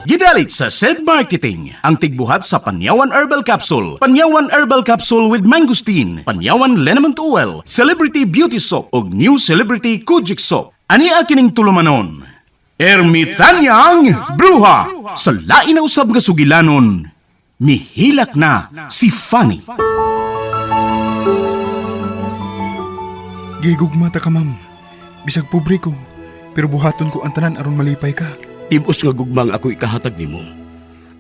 Gidalit sa SED Marketing, ang tigbuhat sa Panyawan Herbal Capsule, Panyawan Herbal Capsule with Mangosteen, Panyawan Liniment Oil, Celebrity Beauty Soap, ug New Celebrity Kojic Soap. Ani kining tulumanon? Ermitanyang Bruha! Sa lain na usab nga sugilanon, mihilak na si Fanny. Gigugma ta ka, ma'am. Bisag pobre ko, pero buhaton ko ang tanan aron malipay ka. Tibos nga gugma ang ako ikahatag nimo.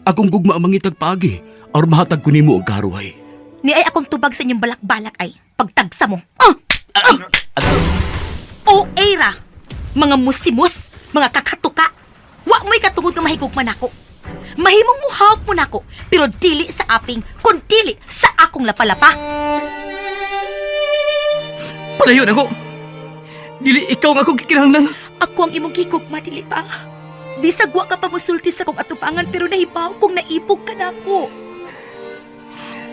Akong gugma ang mangitag paagi aron mahatag ko nimo ang karuhay. Ni ay akong tubag sa inyong balak-balak ay pagtagsa mo. Ah! Ah! O era, mga musimus, mga kakatuka. Wa mo'y katungod nga mahigugma nako. Mahimong muhawak mo nako, pero dili sa aping, kun dili sa akong lapalapa. Palayo na ko. Dili ikaw nga akong gikinahanglan. Ako ang imong gigugma, dili ba? Bisag wa ka pa musulti sa kong atubangan pero nahibaw kung naibog ka nako.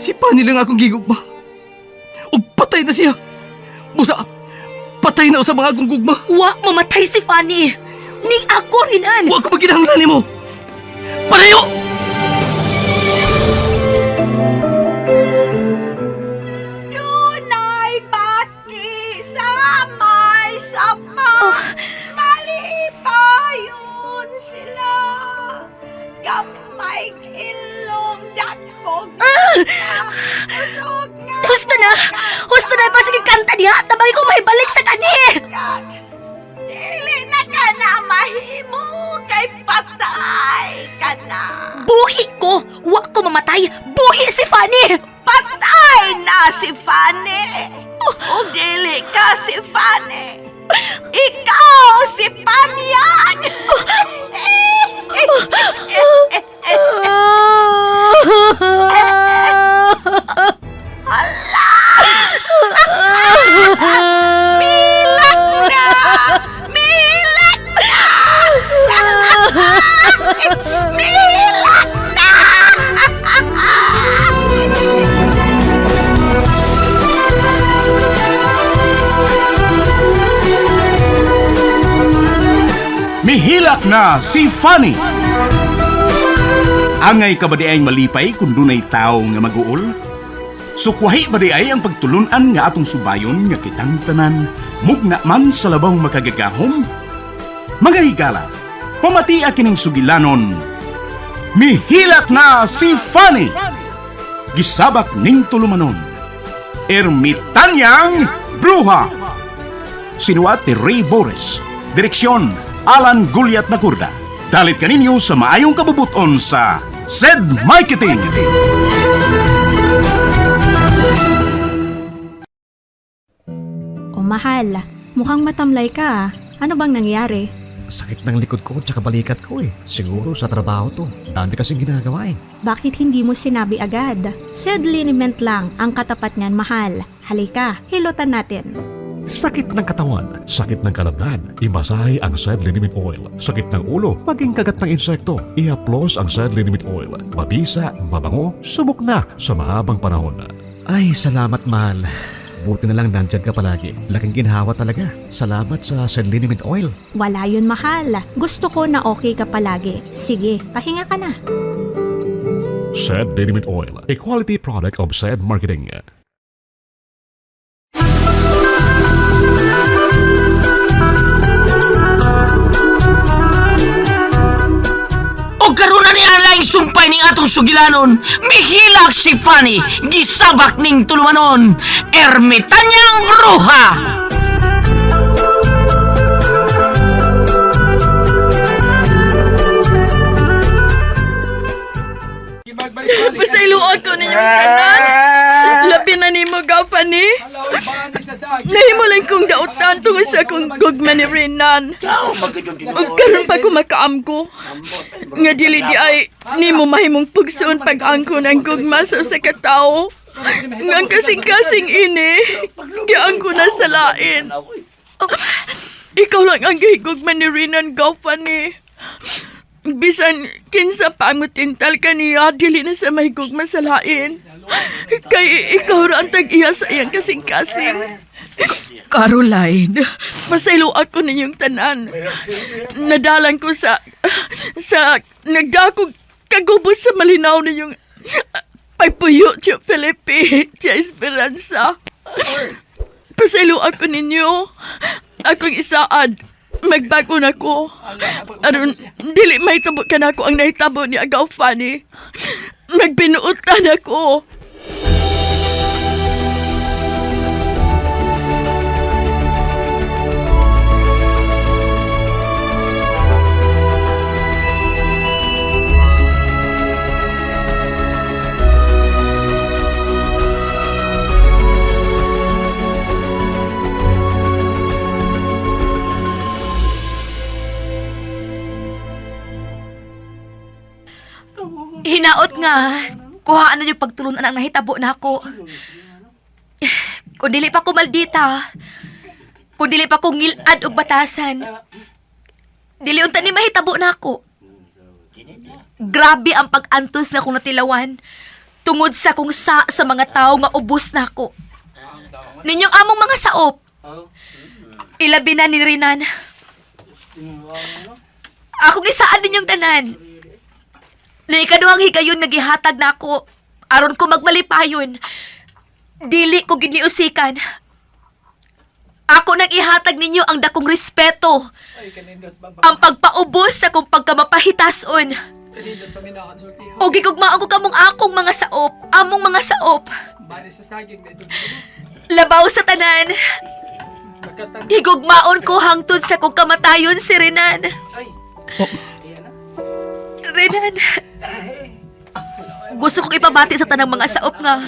Si Pani lang akong gigugma. Ug patay na siya. Busa, patay na sa mga akong gugma. Wa mamatay si Fanny. Ning ako rinan. Wa ko maginahanglan nimo. Palayo! Dunay bati sa may sapa. Malipayon sila. Gamay ilong dakog. Usog nga. Husto na! Husto na! Pasige kanta diha! Tabagi ko may balik sa kani! kag. Dili na ka na mahimo kay patay ka na. Buhi ko! Wa ko mamatay! Buhi si Fanny! Patay na si Fanny. O dili ka si Fanny. Ikaw si Panyang. Milak na! Milak na! Milak na! Mihilak na si Fanny. Angay ka ba di ay malipay kung dunay tao nga maguol? Sukwahi ba di ay ang pagtulunan nga atong subayon nga kitang tanan, mugna man sa labang makagagahom? Mga higala, pamatia kining sugilanon. Mihilak na si Fanny! Gisabak ning tulumanon. Ermitanyang Bruha! Sinuat ni Ray Boris. Direksyon, Alan Guliat Nakurda. Dalit kaninyo sa maayong kabubuton sa SED Marketing. O mahal, mukhang matamlay ka ah. Ano bang nangyari? Sakit ng likod ko tsaka balikat ko eh. Siguro sa trabaho to. Dami kasing ginagawa eh. Bakit hindi mo sinabi agad? Said liniment lang ang katapat niyan, mahal. Halika, hilutan natin. Sakit ng katawan, sakit ng kalamnan, imasahe ang Sad Liniment Oil. Sakit ng ulo, maging kagat ng insekto, iaplos ang Sad Liniment Oil. Mabisa, mabango, subok na sa mahabang panahon. Ay, salamat mahal. Buti na lang nandyan ka palagi. Laking ginhawa talaga. Salamat sa Sad Liniment Oil. Wala yun, mahal. Gusto ko na okay ka palagi. Sige, pahinga ka na. Sad Liniment Oil, a quality product of Sad Marketing. O karon na ni ang sumpay ning atong sugilanon. Mihilak si Fanny, gisabak ning tulumanon. Ermitanyang bruha. Pasayloan ko ninyong tanan. Labi na nimo gafani. Nahimo lang kong dautan tungod sa akong gugma ni Renan. Ug karon pa ko makaamgo. Nga dili di ay nimo mahimong pugsoon pag-angkon ang gugma sa usa ka tawo. Nga ang kasing-kasing ini, giangko na sa lain. Ikaw lang ang gihigugma ni Renan gafani. Bisan kinsa pa mo tintal kaniya, dili na sa mahigugma sa lain. Kay ikaw ra ang tag-iya sa iyang kasing-kasing. Caroline. Pasaylo ako ninyong tanan. Nadalan ko sa nagdako kagubos sa malinaw ninyong pagpuyo, Tio Felipe, Tia Esperanza. Pasaylo ako ninyo. Akong isaad. Magbago na ko. Aron, dili mahitabo ka na ako ang nahitabo ni Agaw Fanny. Magbinuotan ako. Hinaot nga, kuhaan na yung pagtulunan ang nahitabo na ako. Kung dili pa ko maldita, kung dili pa ko ngilad og batasan, dili unta ni mahitabo na ako. Grabe ang pag-antos na akong natilawan tungod sa kung sa mga tao nga ubos na ako. Ninyong among mga saop. Ilabi na ni Rinan. Akong isaan ninyong tanan. Na ikaduhang higayon nagihatag na ako aron ko magmalipayon. Dili ko giniusikan. Ako nang ihatag ninyo ang dakong respeto. Ang pagpaubos sa kong pagkamapahitason. O gigugmaon ko kamong akong mga saop, among mga saop. Labaw sa tanan. Higugmaon ko hangtod sa kong kamatayon si Renan. Renan. Gusto kong ipabati sa tanang mga saop nga.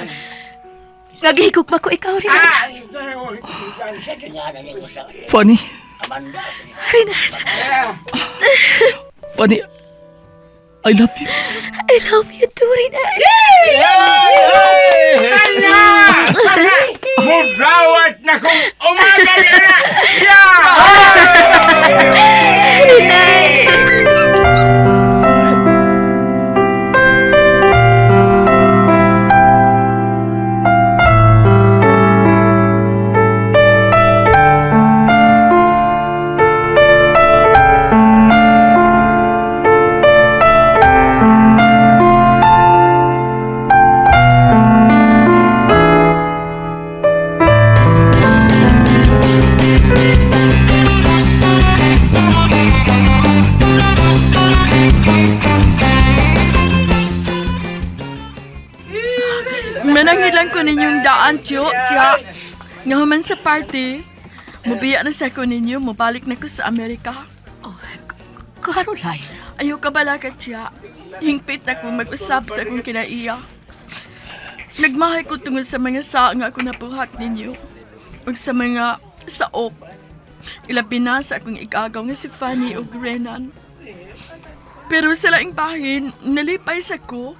Nga gihigugma ko ikaw, Renan. Fanny. Renan, Fanny, I love you. I love you too, Renan. Mudrawat na kong umaga na! Renan! Manangin lang ko ninyong daan, Tiyo, Tiya. Nga human sa party, mubiya na sa ko ninyo, mubalik na ko sa Amerika. Oh, Caroline. Ayaw ka bala ka, Tiya. Hingpit na kong mag-usap sa akong kinaiya. Nagmahay ko tungod sa mga saa nga ako nabuhat ninyo. Ug sa mga saop. Ilabi na sa akong igagaw nga si Fanny ug Renan. Pero sa laing bahin, nalipay sa ko.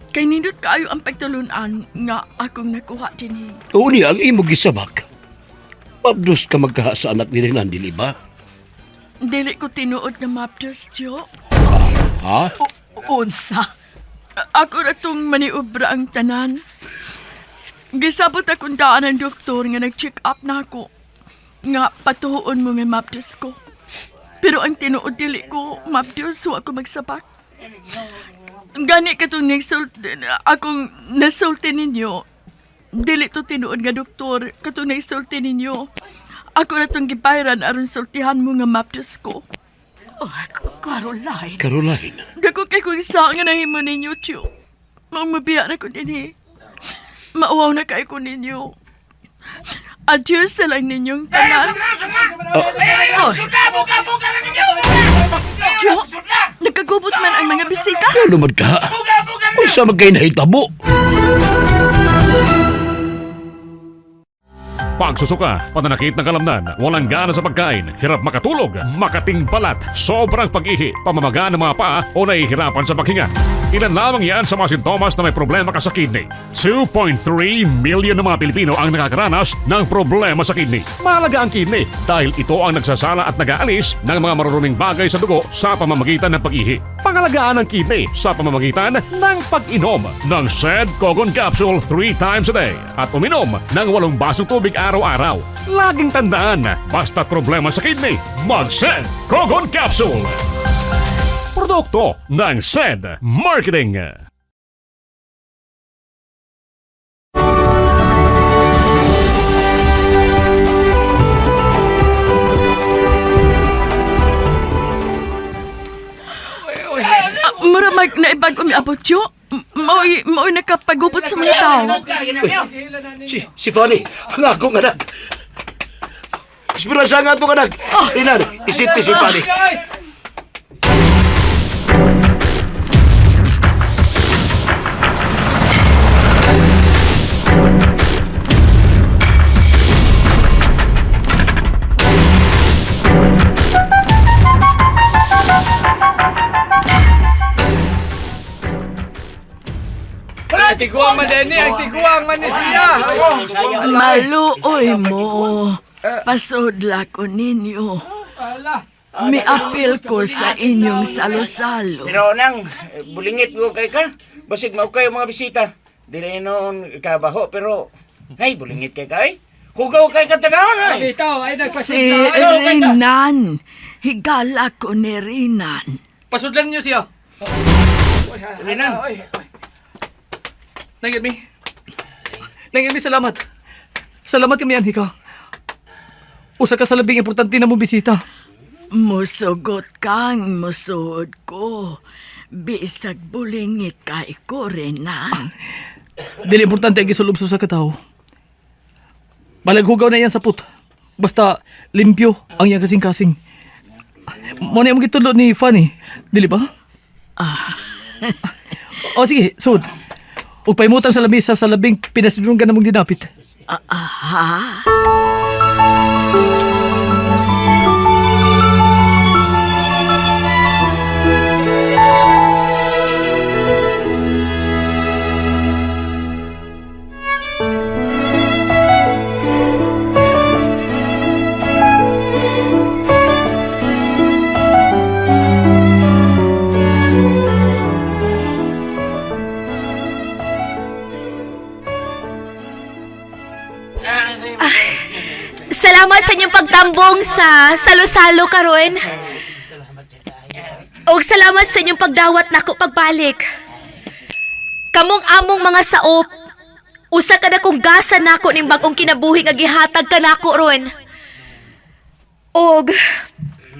Kay nindot kaayo ang pagtulunan nga akong nakuha dinhi. Uni ang imo gisabak. Mabdos ka magkaha sa anak ni Renan, dili ba? Dili ko tinuod na mapdos, Tiyo. Ha? Unsa? Ako na tong maniubra ang tanan. Gisabot akong daan ang doktor nga nag-check up na ako. Nga patuon mo nga mapdos ko. Pero ang tinuod dili ko mapdos, wa ko magsabak. Gani ka tong nagsulti, akong nasulti ninyo. Dili to tinuod nga doktor, katong nagsulti ninyo. Ako na tong gibayran aron sultihan mo nga mapdos ko. Oh, Caroline. Caroline, Dako kay kung isa nga nahimo ninyo, Tiyo. Maong mabiya na ko dinhi. Mauwaw na kay ko ninyo. Adieu sa lang ninyong tanan. Tiyo, nagkagubot man ang mga bisita. ano man ka? Unsa man kay nahitabo? Pagsusuka, pananakit ng kalamnan, walang gana sa pagkain, hirap makatulog, makating balat, sobrang pag-ihi, pamamaga ng mga paa o nahihirapan sa paghinga. Ilan lamang yan sa mga sintomas na may problema ka sa kidney. 2.3 million na mga Pilipino ang nakakaranas ng problema sa kidney. Mahalaga ang kidney dahil ito ang nagsasala at nag-aalis ng mga maruruming bagay sa dugo sa pamamagitan ng pag-ihi. Pangalagaan ang kidney sa pamamagitan ng pag-inom ng Sed Kogon Capsule 3 times a day at uminom ng 8 basong tubig araw-araw. Laging tandaan, basta problema sa kidney, mag-Sed Kogon Capsule! Produkto ng SED Marketing. Mura mag naibag umiabot yo. Maoy, maoy nakapagupot sa mga tao. Si Fanny, ang akong anak. Esperanza nga atong anak. Rinan, isipti si Fanny. Tiguang man din ang tiguang man ni siya. Maluoy mo. Pasudla ko ninyo. Miapil ko sa inyong salo-salo. Pero nang, bulingit ko kay ka. Basig mao kayo mga bisita. Dili noon kabaho pero ay bulingit kay ka ay. Hugaw kay ka tanawon ay. Bitaw ay Si nagpasidla. Rinan. Higala ko ni Rinan. Pasudlan niyo siya. Rinan. Nang mi. Nang mi salamat. Salamat kami anhi ka. Usa ka sa labing importante na mong bisita. Musugot kang musuod ko. Bisag bulingit kay ko, Rinan. Dili importante ang gisulob sa katawo. Balaghugaw na yan sa put. Basta limpyo ang iyang kasing-kasing. Mo na imong gitudlo ni Fanny, dili ba? Ah. O sige, sud. Ug pahimutan sa lamisa sa labing pinasidunggan namong dinapit. Aha. Salamat sa inyong pagtambong sa salo-salo karon. Og salamat sa inyong pagdawat nako pagbalik. Kamong among mga saop, usa ka na kong gasa nako ning bag-ong kinabuhi nga gihatag kanako ron. Og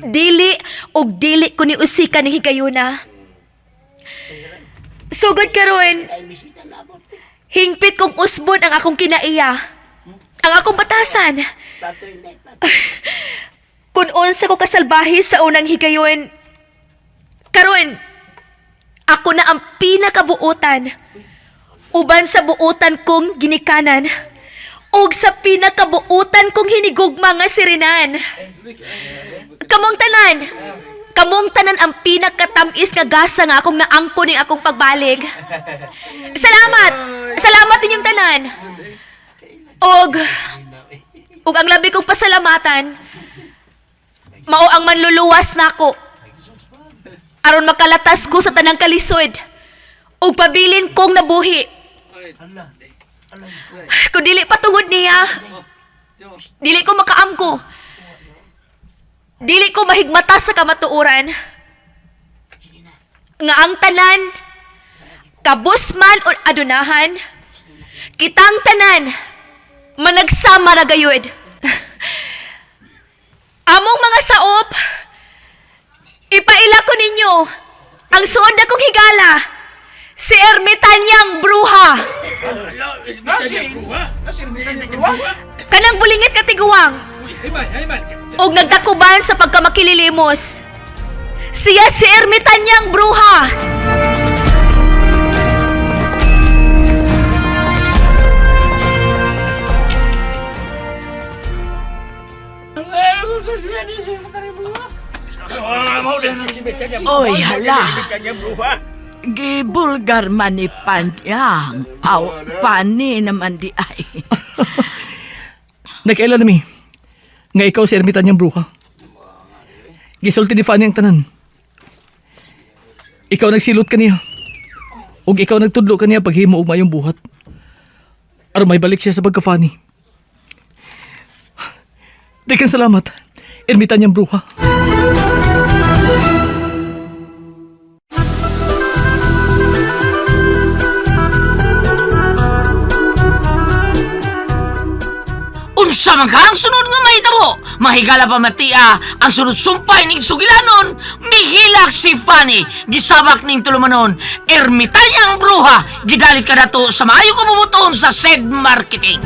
dili og dili ko ni usika ni higayuna. Sugod karon, hingpit kong usbon ang akong kinaiya. Ang akong batasan. Kung unsa ko kasalbahe sa unang higayon, karon ako na ang pinakabuotan. Uban sa buotan kong ginikanan, ug sa pinakabuotan kong hinigugma nga si Renan. Kamong tanan, kamong tanan ang pinakatamis nga gasa nga akong naangko ning akong pagbalik. Salamat! Salamat ninyong tanan! Og, ug ang labi kong pasalamatan, mao ang manluluwas nako. Aron makalatas ko sa tanang kalisod, ug pabilin kong nabuhi. Kung dili patungod niya, dili ko makaamko. Dili ko mahigmata sa kamatuoran. Nga ang tanan, kabus man o adunahan, kitang tanan, managsama ra gayud. Among mga saop, ipaila ko ninyo ang suod na kong higala, si Ermitanyang Bruha. Kanang bulingit katiguang. Og nagtakuban sa pagkamakililimos. Siya si Ermitanyang Bruha. Oy, hala. Gibulgar man ni Pantyang. Aw, funny naman di ay. Nagkaila nami nga ikaw si ermitan niyang bruha. Gisulti ni Fanny ang tanan. Ikaw nagsilot kaniya. Ug ikaw nagtudlo kaniya paghimo og mayong buhat. Aron may balik siya sa pagka-Fanny. Daghang salamat, ermitan niyang bruha. Unsa man ka ang sunod nga mahitabo? Mahigala pa matia ang sunod sumpay ning sugilanon, mihilak si Fanny, gisabak ning tulumanon, ermitanyang bruha, gidalit ka dato sa maayo kabubuton sa said marketing.